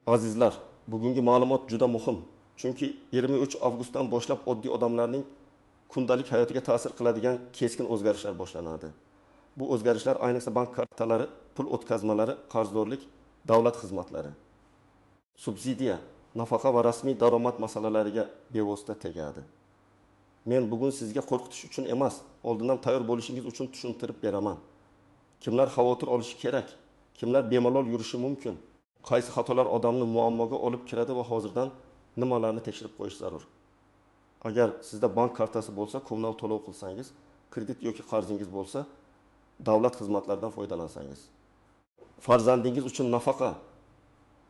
Azizlar, bugungi ma'lumot juda muhim, chunki 23 avgustdan boshlab oddiy odamlarning kundalik hayotiga ta'sir qiladigan keskin o'zgarishlar boshlanadi. Bu o'zgarishlar ayniqsa bank kartalari, pul o'tkazmalari, qarzdorlik, davlat xizmatlari, subsidiya, nafaqa va rasmiy daromad masalalariga bevosita tegadi. Men bugun sizga qo'rqitish uchun emas, oldindan tayyor bo'lishingiz uchun tushuntirib beraman. Kimlar xavotir olishi kerak, kimlar bemalol yurishi mumkin, qaysi xatolar odamni muammoga olib kiradi va hozirdan nimalarni tekshirib qo'yish zarur. Agar sizda bank kartasi bo'lsa, kommunal to'lov qilsangiz, kredit yoki qarzingiz bo'lsa, davlat xizmatlaridan foydalansangiz, farzandingiz uchun nafaqa,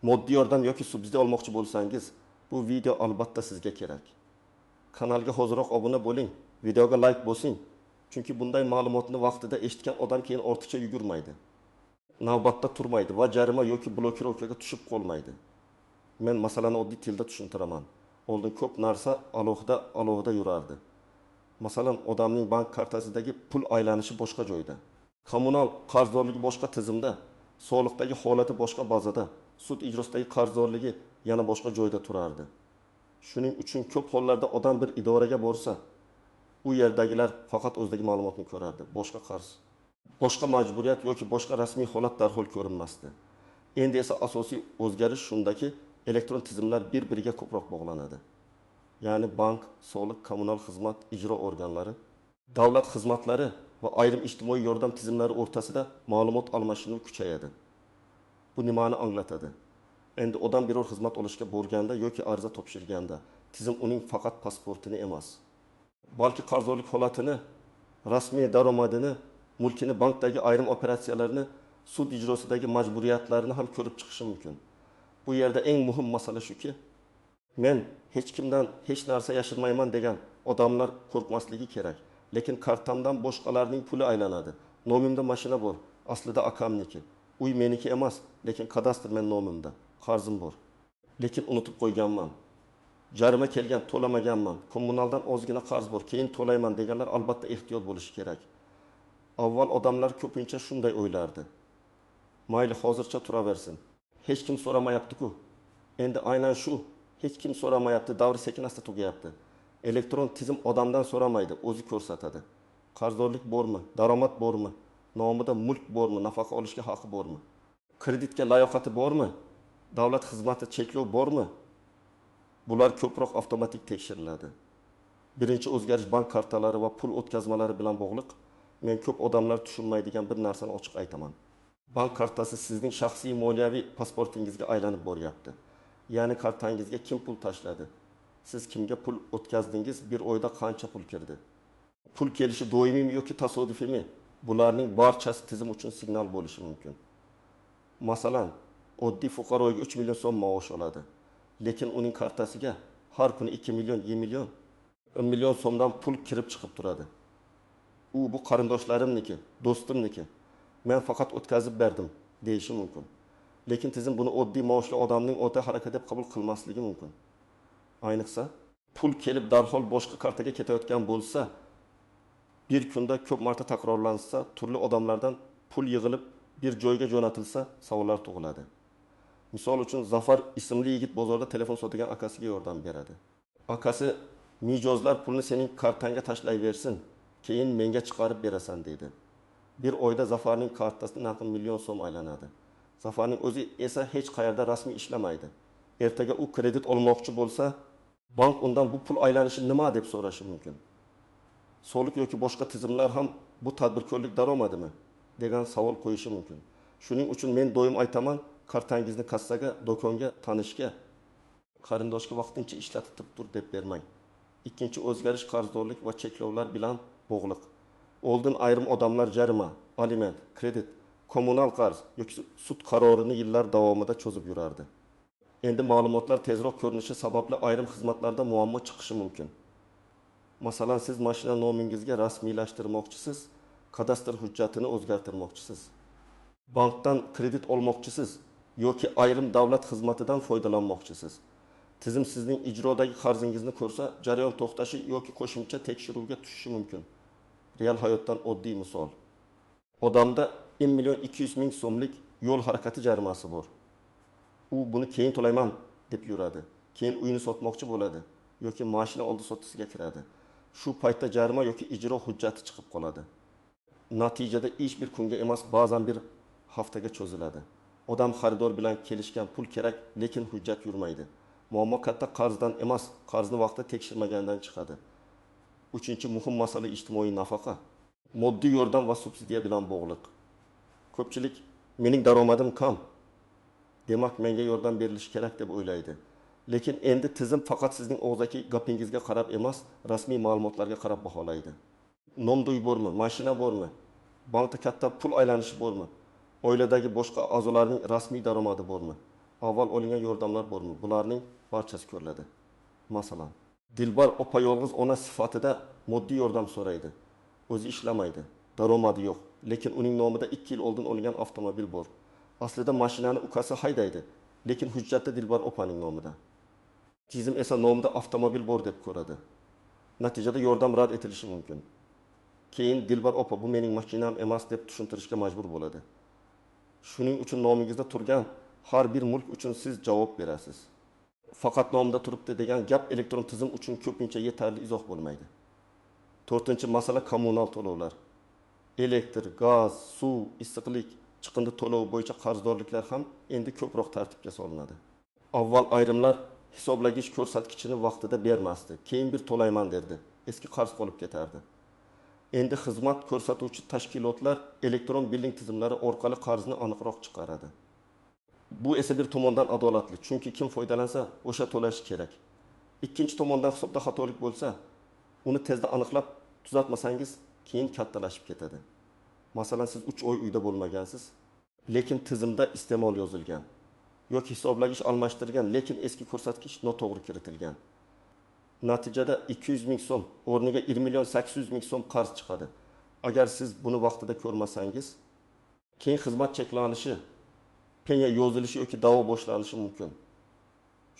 moddiy yordam yoki subsidiya olmoqchi bo'lsangiz, bu video albatta sizga kerak. Kanalga hoziroq obuna bo'ling, videoga like bosing, chunki bunday ma'lumotni vaqtida eshitgan odam keyin ortiqcha yugurmaydi, navbatda turmaydi va jarima yoki blokirovkaga tushib qolmaydi. Men masalani oddiy tilda tushuntiraman. Oldin ko'p narsa alohida yurardi. Masalan, odamning bank kartasidagi pul aylanishi boshqa joyda, kommunal qarzdorligi boshqa tizimda, soliqdagi holati boshqa bazada, sud ijrosidagi qarzdorligi yana boshqa joyda turardi. Shuning uchun ko'p hollarda odam bir idoraga borsa, u yerdagilar faqat o'zidagi ma'lumotni ko'rardi, boshqa qarz, boshqa majburiyat yoki boshqa rasmiy holat darhol ko'rinmasdi. Endi esa asosiy o'zgarish shundaki, elektron tizimlar bir-biriga ko'proq bog'lanadi. Ya'ni bank, soliq, kommunal xizmat, ijro organlari, davlat xizmatlari va ayrim ijtimoiy yordam tizimlari o'rtasida ma'lumot almashinuvi kuchayadi. Bu nimani anglatadi? Endi odam biror xizmat olishga borganda yoki ariza topshirganda tizim uning faqat pasportini emas, balki qarzdorlik holatini, rasmiy daromadini, mulkini, bankdagi ayrim operatsiyalarni, sud ijrosidagi majburiyatlarni ham ko'rib chiqishi mumkin. Bu yerda eng muhim masala shuki, men hech kimdan hech narsa yashirmayman degan odamlar qo'rqmasligi kerak. Lekin kartamdan boshqalarning puli aylanadi. Nomimda mashina bor, aslida akamniki. Uy meniki emas, lekin kadastr men nomimda. Qarzim bor. Lekin unutib qo'yganman. Jarima kelgan, to'lamaganman. Kommunaldan ozgina qarz bor, keyin to'layman deganlar albatta ehtiyot bo'lishi kerak. Avval odamlar ko'pincha shunday o'ylardi. Mayli, hozircha turaversin. Hech kim so'ramayapti-ku. Endi aynan shu, hech kim so'ramayapti, davri sekin-asta tugayapti. Elektron tizim odamdan so'ramaydi, o'zi ko'rsatadi. Qarzdorlik bormi, daromad bormi, nomida mulk bormi, nafaqa olishga haqqi bormi, kreditga layoqati bormi, davlat xizmati cheklov bormi? Bular ko'proq avtomatik tekshiriladi. Birinchi o'zgarish bank kartalari va pul o'tkazmalari bilan bog'liq. Men ko'p odamlar tushunmaydigan bir narsani ochiq aytaman. Bank kartasi sizning shaxsiy moliyaviy pasportingizga aylanib boryapti. Ya'ni kartangizga kim pul tashladi? Siz kimga pul o'tkazdingiz? Bir oyda qancha pul kirdi? Pul kelishi doimiymi yoki tasodifiymi? Bularning barchasi tizim uchun signal bo'lishi mumkin. Masalan, oddiy fuqaroga 3 million so'm maosh oladi. Lekin uning kartasiga har kuni 2 million, 2 million, 1 million so'mdan pul kirib chiqib turadi. U bu qarindoshlarimniki, do'stimniki. Men faqat o'tkazib berdim deyishi mumkin. Lekin tizim buni oddiy maoshli odamning o'ta harakat deb qabul qilmasligi mumkin. Ayniqsa, pul kelib darhol boshqa kartaga ketayotgan bo'lsa, bir kunda ko'p marta takrorlansa, turli odamlardan pul yig'ilib bir joyga jo'natilsa, savollar tug'iladi. Misol uchun, Zafar ismli yigit bozorda telefon sotgan akasiga yordam beradi. Akasi, mijozlar pulni sening kartangga tashlayversin, keyin menga chiqarib berasan deydi. Bir oyda Zafarning kartasida naqd million so'm aylanadi. Zafarning o'zi esa hech qayerda rasmiy ishlamaydi. Ertaga u kredit olmoqchi bo'lsa, bank undan bu pul aylanishi nima deb so'rashi mumkin. Soliq yoki boshqa tizimlar ham bu tadbirkorlik daromadimi degan savol qo'yishi mumkin. Shuning uchun men doim aytaman, kartangizni kassaga, do'konga, tanishga, qarindoshga vaqtincha ishlatib tur deb bermang. Ikkinchi o'zgarish qarzdorlik va cheklovlar bilan bog'liq. Oldin ayrim odamlar jarima, aliment, kredit, kommunal qarz yoki sud qarorini yillar davomida cho'zib yurardi. Endi ma'lumotlar tezroq ko'rinishi sababli ayrim xizmatlarda muammo chiqishi mumkin. Masalan, siz mashina nomingizga rasmiylashtirmoqchisiz, kadastr hujjatini o'zgartirmoqchisiz, bankdan kredit olmoqchisiz yoki ayrim davlat xizmatidan foydalanmoqchisiz. Tizim sizning ijrodagi qarzingizni ko'rsa, jarayon to'xtashi yoki qo'shimcha tekshiruvga tushishi mumkin. Real hayotdan oddiy misol. Odamda 1 200 000 so'mlik yo'l harakati jarimasi bor. U buni keyin to'layman deb yuradi. Keyin uyini sotmoqchi bo'ladi yoki mashina oldi-sottisiga kiradi. Shu paytda jarima yoki ijro hujjati chiqib qoladi. Natijada ish bir kunga emas, ba'zan bir haftaga cho'ziladi. Odam xaridor bilan kelishgan, pul kerak, lekin hujjat yurmaydi. Muammo katta qarzdan emas, qarzni vaqtida tekshirmagandan chiqadi. Uchinchi muhim masala ijtimoiy nafaqa. Moddiy yordam va subsidiya bilan bog'liq. Ko'pchilik mening daromadim kam, demak menga yordam berilishi kerak deb o'ylaydi. Lekin endi tizim faqat sizning og'zaki gapingizga qarab emas, rasmiy ma'lumotlarga qarab baholaydi. Nomda uy bormi, mashina bormi, bankda katta pul aylanishi bormi, oiladagi boshqa a'zolarning rasmiy daromadi bormi, avval olingan yordamlar bormi, bularning barchasi ko'riladi. Masalan, Dilbar opa yolg'iz ona sifatida moddiy yordam so'raydi. O'zi ishlamaydi, daromadi yo'q, lekin uning nomida 2 yil oldin olingan avtomobil bor. Aslida mashinani ukasi haydaydi, lekin hujjatda Dilbar opaning nomida. Tizim esa nomida avtomobil bor deb ko'radi. Natijada yordam rad etilishi mumkin. Keyin Dilbar opa bu mening mashinam emas deb tushuntirishga majbur bo'ladi. Shuning uchun nomingizda turgan har bir mulk uchun siz javob berasiz. Faqat nomida turibdi degan gap elektron tizim uchun ko'pincha yetarli izoh bo'lmaydi. To'rtinchi masala kommunal to'lovlar. Elektr, gaz, suv, issiqlik, chiqindi to'lovi bo'yicha qarzdorliklar ham endi ko'proq tartibga solinadi. Avval ayrimlar hisoblagich ko'rsatkichini vaqtida bermasdi, keyin bir to'layman derdi, eski qarz qolib ketardi. Endi xizmat ko'rsatuvchi tashkilotlar elektron billing tizimlari orqali qarzni aniqroq chiqaradi. Bu esa bir tomondan adolatli, chunki kim foydalansa o'sha to'lashi kerak. Ikkinchi tomondan hisobda xatolik bo'lsa, uni tezda aniqlab tuzatmasangiz keyin kattalashib ketadi. Masalan, siz 3 oy uyda bo'lmagansiz, lekin tizimda iste'mol yozilgan yoki hisoblagich almashtirilgan, lekin eski ko'rsatkich noto'g'ri kiritilgan. Natijada 200 ming so'm o'rniga 1 million 800 ming so'm qarz chiqadi. Agar siz buni vaqtida ko'rmasangiz, keyin xizmat cheklanishi, penya yozilishi yoki da'vo boshlanishi mumkin.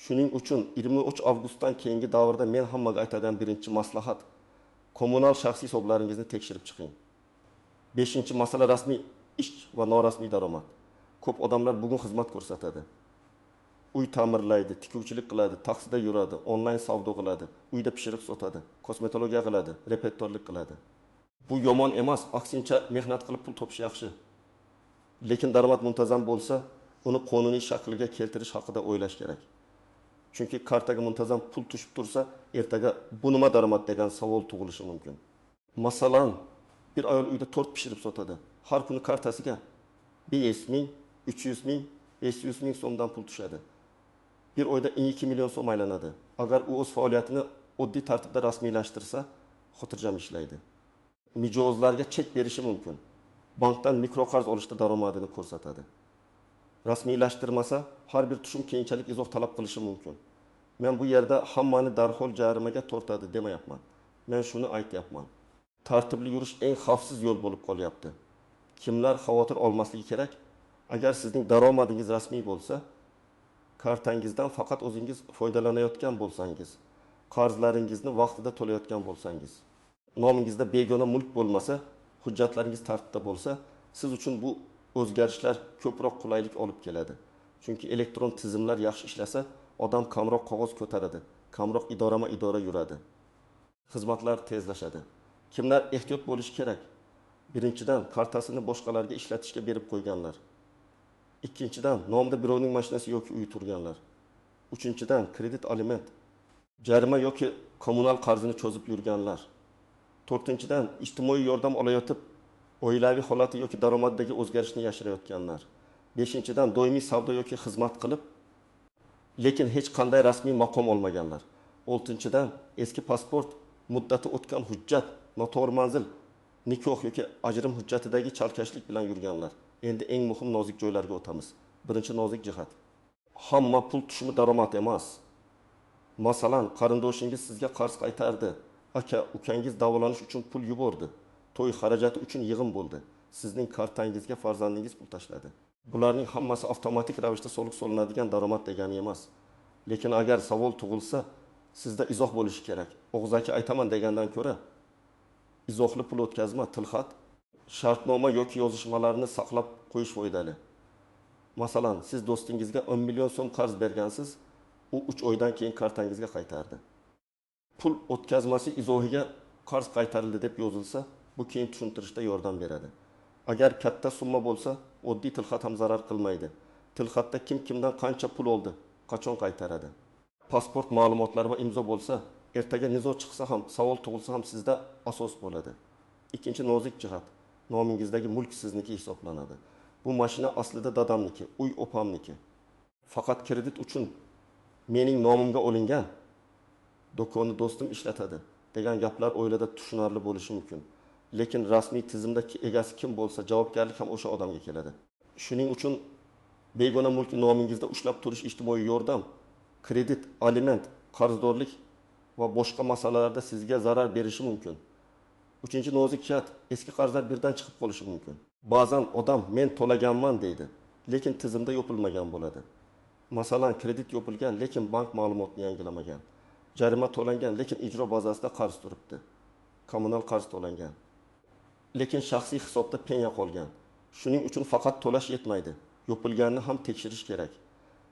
Shuning uchun 23 avgustdan keyingi davrda men hammaga aytadigan birinchi maslahat: kommunal shaxsiy hisoblaringizni tekshirib chiqing. 5-masala rasmiy ish va norasmiy daromad. Ko'p odamlar bugun xizmat ko'rsatadi. Uy ta'mirlaydi, tikuvchilik qiladi, taksida yuradi, onlayn savdo qiladi, uyda pishiriq sotadi, kosmetologiya qiladi, repetitorlik qiladi. Bu yomon emas, aksincha mehnat qilib pul topish yaxshi. Lekin daromad muntazam bo'lsa, uni qonuniy shaklga keltirish haqida o'ylash kerak. Chunki kartaga muntazam pul tushib tursa, ertaga bu nima daromad degan savol tug'ilishi mumkin. Masalan, bir ayol uyda tort pishirib sotadi. Har kuni kartasiga 5 ming, 300 ming, 500 ming so'mdan pul tushadi. Bir oyda 2 million so'm aylanadi. Agar u o'z faoliyatini oddiy tartibda rasmiylashtirsa, xotirjam ishlaydi. Mijozlarga chek berishi mumkin. Bankdan mikroqarz olishda daromadini ko'rsatadi. Rasmiylashtirmasa, har bir tushum keyinchalik izoh talab qilishi mumkin. Men bu yerda hammani darhol jarimaga tortadi demayapman. Men shuni aytyapman. Tartibli yurish eng xavfsiz yo'l bo'lib qolyapti. Kimlar xavotir olmasligi kerak? Agar sizning daromadingiz rasmiy bo'lsa, kartangizdan faqat o'zingiz foydalanayotgan bo'lsangiz, qarzlaringizni vaqtida to'layotgan bo'lsangiz, nomingizda begona mulk bo'lmasa, hujjatlaringiz tartibda bo'lsa, siz uchun bu o'zgarishlar ko'proq qulaylik olib keladi. Chunki elektron tizimlar yaxshi ishlasa, odam kamroq qog'oz ko'taradi, kamroq idorama-idora yuradi. Xizmatlar tezlashadi. Kimlar ehtiyot bo'lishi kerak? Birinchidan, kartasini boshqalarga ishlatishga berib qo'yganlar. Ikkinchidan, nomida birovning mashinasi yoki uyi turganlar. Uchinchidan, kredit aliment, jarima yoki kommunal qarzini cho'zib yurganlar. To'rtinchidan, ijtimoiy yordam olayotib, oilaviy holati yoki daromadidagi o'zgarishni yashirayotganlar. Beshinchidan, doimiy savdo yoki xizmat qilib, lekin hech qanday rasmiy maqom olmaganlar. Oltinchidan, eski pasport, muddati o'tgan hujjat, noto'g'ri manzil, nikoh yoki ajrim hujjatidagi chalkashlik bilan yurganlar. Endi eng muhim nozik joylarga o'tamiz. Birinchi nozik jihat. Hamma pul tushumi daromad emas. Masalan, qarindoshingiz sizga qarz qaytardi, aka, ukangiz davolanish uchun pul yubordi, to'y xarajati uchun yig'im bo'ldi, sizning kartangizga farzandingiz pul tashladi. Bularning hammasi avtomatik ravishda soliq solinadigan daromad degani emas. Lekin agar savol tug'ilsa, sizda izoh bo'lishi kerak. Og'zaki aytaman degandan ko'ra, izohli pul o'tkazma, tilxat, shartnoma yoki yozishmalarni saqlab qo'yish foydali. Masalan, siz do'stingizga 10 million so'm qarz bergansiz, u 3 oydan keyin kartangizga qaytardi. Pul o'tkazmasi izohiga qarz qaytarildi deb yozilsa, bu keyin tushuntirishda yordam beradi. Agar katta summa bo'lsa, oddiy tilxat ham zarar qilmaydi. Tilxatda kim kimdan qancha pul oldi, qachon qaytaradi. Pasport ma'lumotlari va imzo bo'lsa, ertaga nizo chiqsa ham, savol tug'ilsa ham sizda asos bo'ladi. Ikkinchi nozik jihat, nomingizdagi mulk sizniki hisoblanadi. Bu mashina aslida dadamniki, uy opamniki. Faqat kredit uchun mening nomimga olingan, do'konni do'stim ishlatadi degan gaplar oilada tushunarli bo'lishi mumkin. Lekin rasmiy tizimda egasi kim bo'lsa, javobgarlik ham o'sha odamga keladi. Shuning uchun begona mulkni nomingizda ushlab turish ijtimoiy yordam, kredit, aliment, qarzdorlik va boshqa masalalarda sizga zarar berishi mumkin. Uchinchi nozik jihat, eski qarzlar birdan chiqib qolishi mumkin. Ba'zan odam men to'laganman deydi, lekin tizimda yopilmagan bo'ladi. Masalan, kredit yopilgan, lekin bank ma'lumotini yangilamagan. Jarima to'langan, lekin ijro bazasida qarz turibdi. Kommunal qarz to'langan. Lekin shaxsiy hisobda penya qolgan. Shuning uchun faqat to'lash yetmaydi. Yopilganini ham tekshirish kerak.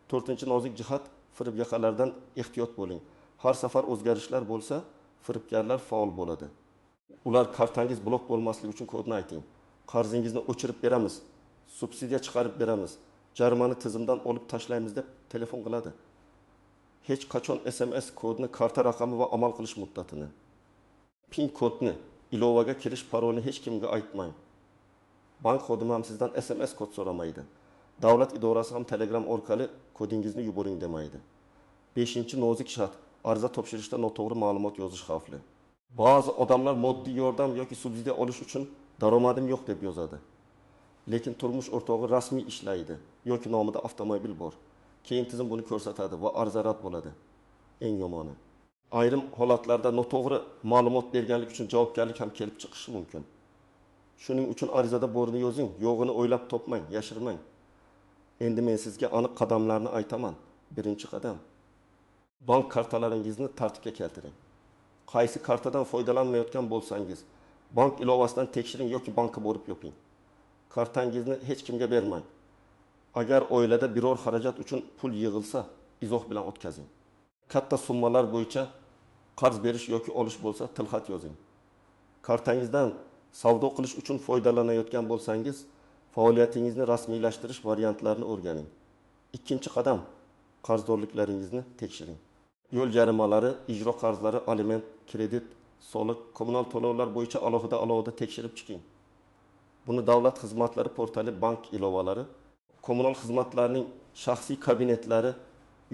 To'rtinchi nozik jihat, firibgarlardan ehtiyot bo'ling. Har safar o'zgarishlar bo'lsa, firibgarlar faol bo'ladi. Ular kartangiz blok bo'lmasligi uchun kodni ayting. Qarzingizni o'chirib beramiz, subsidiya chiqarib beramiz, jarimani tizimdan olib tashlaymiz deb telefon qiladi. Hech qachon SMS kodni, karta raqami va amal qilish muddatini, PIN kodni, ilovaga kirish parolini hech kimga aytmang. Bank xodimi ham sizdan SMS kod so'ramaydi. Davlat idorasi ham Telegram orqali kodingizni yuboring demaydi. Beshinchi nozik shart, ariza topshirishda noto'g'ri ma'lumot yozish xavfli. Ba'zi odamlar moddiy yordam yoki subsidiya olish uchun daromadim yo'q deb yozadi. Lekin turmush o'rtog'i rasmiy ishlaydi yoki nomida avtomobil bor. Keyin tizim buni ko'rsatadi va ariza rad bo'ladi. Eng yomoni, ayrim holatlarda noto'g'ri ma'lumot berganlik uchun javobgarlik ham kelib chiqishi mumkin. Shuning uchun arizada borini yozing, yo'g'ini o'ylab topmang, yashirmang. Endi men sizga aniq qadamlarni aytaman. Birinchi qadam, bank kartalaringizni tartibga keltiring. Qaysi kartadan foydalanmayotgan bo'lsangiz, bank ilovasidan tekshiring yoki bankka borib yoping. Kartangizni hech kimga bermang. Agar oilada biror xarajat uchun pul yig'ilsa, izoh bilan o'tkazing. Katta summalar bo'yicha qarz berish yoki olish bo'lsa, tilxat yozing. Kartangizdan savdo qilish uchun foydalanayotgan bo'lsangiz, faoliyatingizni rasmiylashtirish variantlarini o'rganing. Ikkinchi qadam, qarzdorliklaringizni tekshiring. Yo'l jarimalari, ijro qarzlari, aliment, kredit, soliq, kommunal to'lovlar bo'yicha alohida tekshirib chiqing. Buni davlat xizmatlari portali, bank ilovalari, kommunal xizmatlarning shaxsiy kabinetlari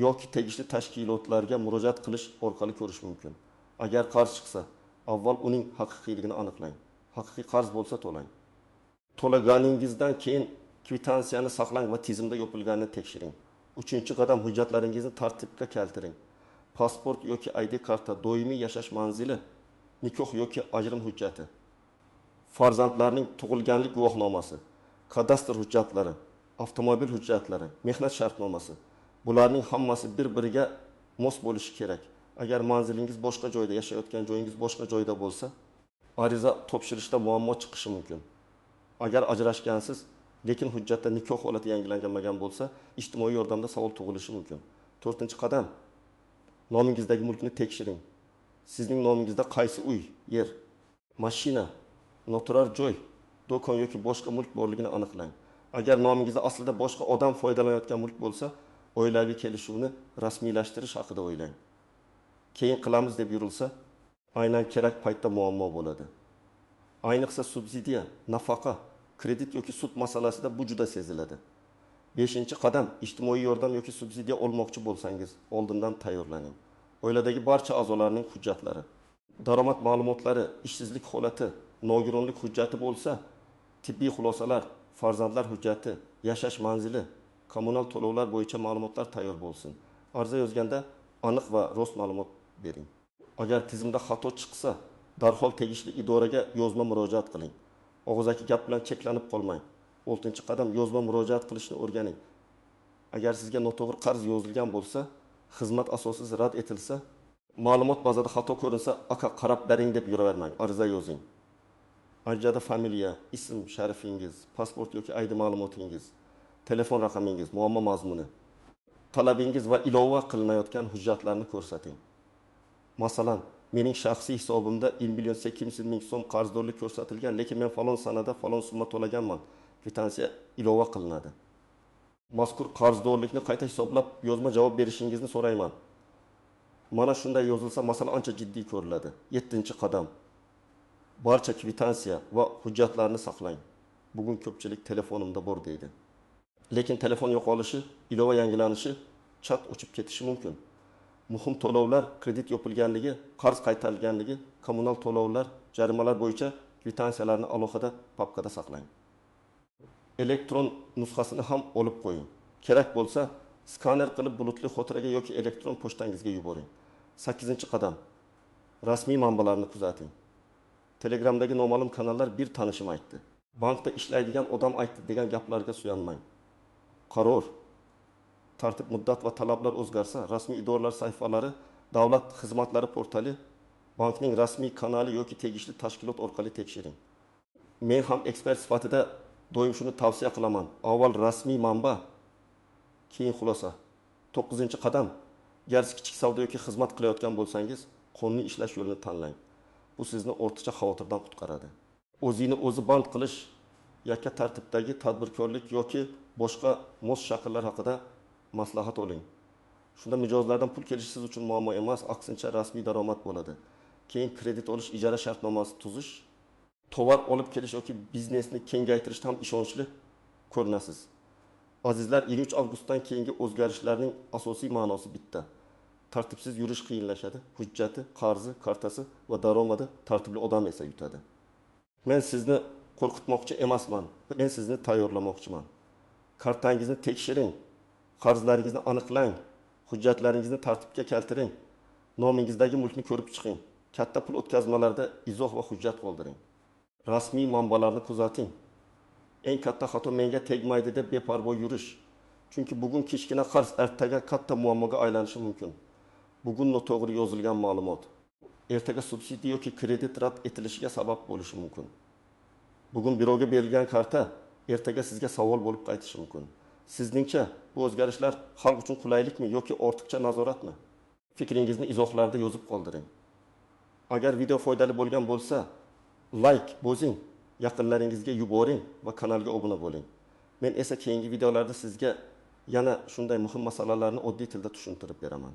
yoki tegishli tashkilotlarga murojaat qilish orqali ko'rish mumkin. Agar qarz chiqsa, avval uning haqiqiyligini aniqlang. Haqiqiy qarz bo'lsa to'lang. To'laganingizdan keyin kvitansiyani saqlang va tizimda yopilganini tekshiring. Uchinchi qadam, hujjatlaringizni tartibga keltiring. Pasport yoki ID karta, doimiy yashash manzili, nikoh yoki ajrim hujjati, farzandlarning tug'ilganlik guvohnomasi, kadastr hujjatlari, avtomobil hujjatlari, mehnat shartnomasi. Bularning hammasi bir-biriga mos bo'lishi kerak. Agar manzilingiz boshqa joyda, yashayotgan joyingiz boshqa joyda bo'lsa, ariza topshirishda muammo chiqishi mumkin. Agar ajrashgansiz, lekin hujjatda nikoh holati yangilanmagan bo'lsa, ijtimoiy yordamda savol tug'ilishi mumkin. To'rtinchi qadam, nomingizdagi mulkni tekshiring. Sizning nomingizda qaysi uy, yer, mashina, noturar joy, do'kon yoki boshqa mulk borligini aniqlang. Agar nomingizda aslida boshqa odam foydalanayotgan mulk bo'lsa, oilaviy kelishuvni rasmiylashtirish haqida o'ylang. Keyin qilamiz deb yurilsa, aynan kerak paytda muammo bo'ladi. Ayniqsa subsidiya, nafaqa, kredit yoki sud masalasida bu juda seziladi. Beshinchi qadam, ijtimoiy yordam yoki subsidiya olmoqchi bo'lsangiz, oldindan tayyorlaning. Oiladagi barcha a'zolarning hujjatlari, daromad ma'lumotlari, ishsizlik holati, nogironlik hujjati bo'lsa, tibbiy xulosalar, farzandlar hujjati, yashash manzili, kommunal to'lovlar bo'yicha ma'lumotlar tayyor bo'lsin. Arza yozganda aniq va rost ma'lumot bering. Agar tizimda xato chiqsa, darhol tegishli idoraga yozma murojaat qiling. Og'zaki gap bilan cheklanib qolmang. Oltinchi qadam, yozma murojaat qilishni o'rganing. Agar sizga noto'g'ri qarz yozilgan bo'lsa, xizmat asossiz rad etilsa, ma'lumot bazada xato ko'rinsa, aka qarab bering deb yuravermang, ariza yozing. Arizada familiya, ism, sharifingiz, pasport yoki ID ma'lumotingiz, Telefon raqamingiz, muammo mazmuni, talabingiz va ilova qilinayotgan hujjatlarni ko'rsating. Masalan, mening shaxsiy hisobimda 1 million 800 ming so'm qarzdorlik ko'rsatilgan, lekin men falon sanada falon summa to'laganman. Kvitansiya ilova qilinadi. Mazkur qarzdorlikni qayta hisoblab yozma javob berishingizni so'rayman. Mana shunday yozilsa, masala ancha jiddiy ko'riladi. 7-qadam. Barcha kvitansiya va hujjatlarni saqlang. Bugun ko'pchilik telefonimda bor deydi. Lekin telefon yo'qolishi, ilova yangilanishi, chat o'chib ketishi mumkin. Muhim to'lovlar, kredit yopilganligi, qarz qaytarilganligi, kommunal to'lovlar, jarimalar bo'yicha kvitansiyalarni alohida papkada saqlang. Elektron nusxasini ham olib qo'ying. Kerak bo'lsa, skaner qilib bulutli xotiraga yoki elektron pochtangizga yuboring. 8-qadam. Rasmiy manbalarni kuzating. Telegramdagi noma'lum kanallar bir tanishim aytdi. Bankda ishlaydigan odam aytdi degan gaplarga suyanmang. Qaror, tartib, muddat va talablar o'zgarsa, rasmiy idoralar sahifalari, davlat xizmatlari portali, bankning rasmiy kanali yoki tegishli tashkilot orqali tekshiring. Men ham ekspert sifatida doim shuni tavsiya qilaman. Avval rasmiy manba, keyin xulosa. 9-qadam. Agar siz kichik savdo yoki xizmat qilayotgan bo'lsangiz, qonuniy ishlash yo'lini tanlang. Bu sizni ortiqcha xavotirdan qutqaradi. O'zini o'zi band qilish, yakka tartibdagi tadbirkorlik yoki boshqa mos shakllar haqida maslahat oling. Shunda mijozlardan pul kelishi siz uchun muammo emas, aksincha rasmiy daromad bo'ladi. Keyin kredit olish, ijara shartnomasi tuzish, tovar olib kelish yoki biznesni kengaytirishda ham ishonchli ko'rinasiz. Azizlar, 23 avgustdan keyingi o'zgarishlarning asosiy ma'nosi bitta. Tartibsiz yurish qiyinlashadi, hujjati, qarzi, kartasi va daromadi tartibli odam esa yutadi. Men sizni qo'rqitmoqchi emasman, men sizni tayyorlamoqchiman. Kartangizni tekshiring, qarzlaringizni aniqlang, hujjatlaringizni tartibga keltiring, nomingizdagi mulkni ko'rib chiqing, katta pul o'tkazmalarida izoh va hujjat qoldiring. Rasmiy manbalarni kuzating. Eng katta xato menga tegmaydi deb beparvo yurish. Chunki bugun kichkina qarz ertaga katta muammoga aylanishi mumkin. Bugun noto'g'ri yozilgan ma'lumot ertaga subsidiya yoki kredit rad etilishiga sabab bo'lishi mumkin. Bugun birovga berilgan karta ertaga sizga savol bo'lib qaytishi mumkin. Sizningcha bu o'zgarishlar xalq uchun qulaylikmi yoki ortiqcha nazoratmi? Fikringizni izohlarda yozib qoldiring. Agar video foydali bo'lgan bo'lsa, like bosing, yaqinlaringizga yuboring va kanalga obuna bo'ling. Men esa keyingi videolarda sizga yana shunday muhim masalalarni oddiy tilda tushuntirib beraman.